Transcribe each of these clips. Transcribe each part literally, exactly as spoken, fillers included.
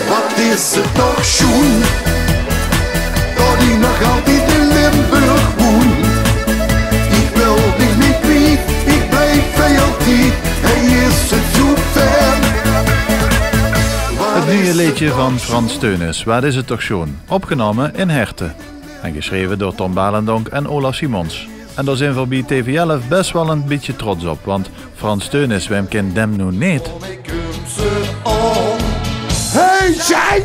Wat is 't toch sjoen, dat ie nog altied in Limburg woent. Ich wil dich neet kwiet, ich blief veur altied, hie is 't zoe fijn. Het nieuwe leedje van Frans Theunisz, Wat is 't toch sjoen, opgenomen in Herten en geschreven door Tom Balendonk en Olaf Simons. En daar zijn we bij T V elf best wel een beetje trots op, want Frans Theunisz, wem kint dem noe neet? Hey, Sjeng!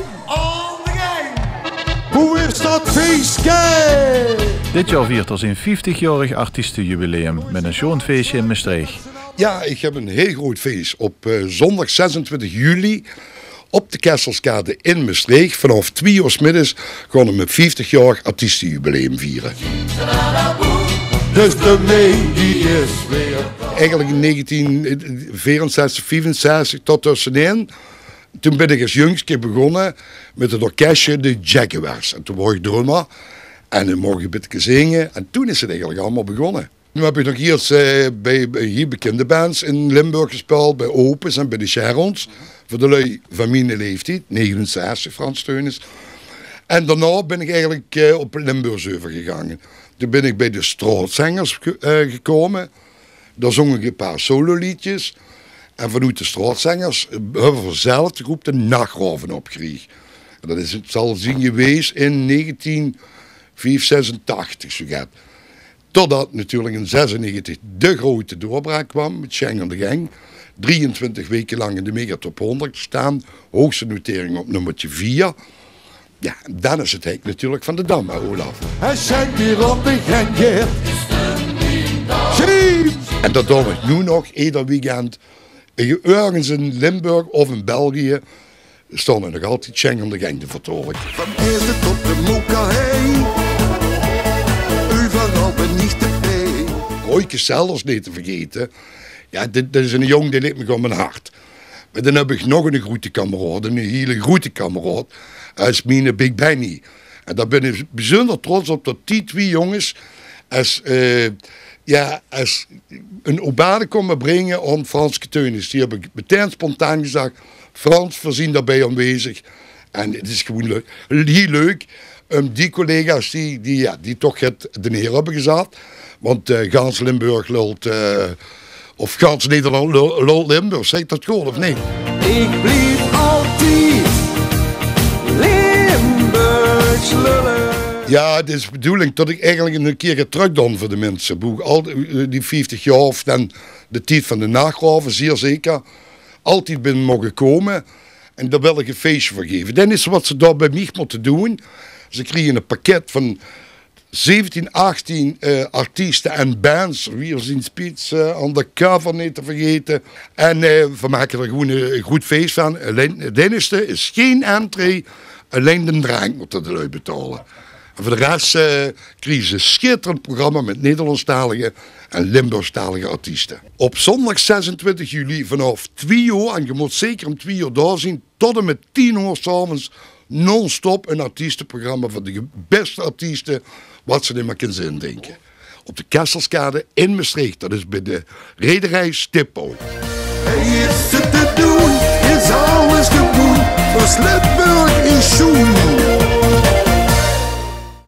Hoe is dat feeske? Dit jaar viert er zijn vijftigjarig artiestenjubileum met een sjoen feestje in Mestreech. Ja, ich höb ein hiel groeat fees op, eh, zóndig zesentwintig juli op de Kesselskade in Mestreech. Vanaaf twieë oor 's middigs gaon v'r mit vijftig jaor artiestejubileum viere. Dus de Medi is weer. Eigelik in negentien veerenzestig, viefenzestig tot tössenin. Toen bin ich es jungske begonne mit 't orkesje de Jaguars. En toen woor ich drummer. En dan moch ich 'n bietje zinge. En toen is 't eigelik allemaol begonne. Noe höb ich nog iers, eh, bie, bie hiel bekinde bands in Limburg gespeuld, bie Opus en bie de Sharons. Veur de lui van miene leeftied, negenenzestig, Frans Theunisz. En daonao bin ich eigelik, eh, op Limburgs euvergegange. Toen bin ich bie de Straotzengers ge-, eh, gekómme. Dao zóng ich e paar sololiedjes. En vanoet de Straotzengers, eh, höbbe v'r zelf de groep de Nachtraove opgeriech. En dat is, 't zal zien gewees in negentien vief, zesentachtig, zoe get. Totdat natuurlik in zesennegentig de groete doorbraak kwaam mit Sjeng aan de Geng. Drieëntwintig weke lang in de Megatop hónderd gestaon. Hoogste notering op nummertje veer. Ja, dan is 't hek natuurlik van de dam, hè, Olaf. Hae sjeng hie op de Geng, Geert. Sjeep! En dat doon ich noe nog, eder weekend. Örges in Limburg of in België staon d'r nog altied Sjeng aan de Geng te vertolke. Van Eerde tot de Moekerhei, euveral bin ich d'rbie. Roy Castell neet te vergaete. Ja, dit, dit is eine jóng, dae ligk mich aan mien hart. Mer dan höb ich nog eine groete kameraod, eine hiele groete kameraod. Dat is miene Big Benny. En dao bin ich bezunjer trots op, dat die twie jónges es, eh, ja, es ein obade kómme bringe aan Frans Theunisz. Die höbbe metein spontaan gezag: "Frans, v'r zien d'rbie aanwezig." En 't is gewoon leuk. Hiel leuk um die collega's die, die, ja, die toch 't, de neer höbbe gezat. Want, eh, gans Limburg lult, eh, of gans Nederland lul-, lult Limburgs, zèk ich dat good of neet? Ich blief altied Limburgs lulle. Ja, 't is de bedoeling dat ich eigelik 'ne kier get trökdoon veur de minse. Boe ich al die, die vieftig jaor of dan de tied van de Nachtraove, zier zeker, altied bin moge kómme. En dao wil ich e feesje veur gaeve. 't Einige wat ze dao bie mich mótte doon, ze kriege e pakket van zeventien, achtien, eh, artieste en bands. Wier zien Spits, eh, Undercover neet te vergaete. En, eh, v'r make d'r gewoon e, e good fees van. Allein, 't einigste is gein entree, allein de drank mótte de lui betaole. En veur de res, eh, kriege ze e sjitterend programma mit Nederlandstalige en Limburgstalige artieste. Op zóndig zesentwintig juli vanaaf twieë oor, en ge mót zeker um twieë oor dao zien, tot en mit tien oor 's aoves non-stop e artiesteprogramma van de ge-, bèste artieste wat ze zich mer kinne indinke. Op de Kesselskade in Mestreech, dat is bie de rederij Schiphol. Hie is 't te doon, is alles te doon, os Limburg is sjoen.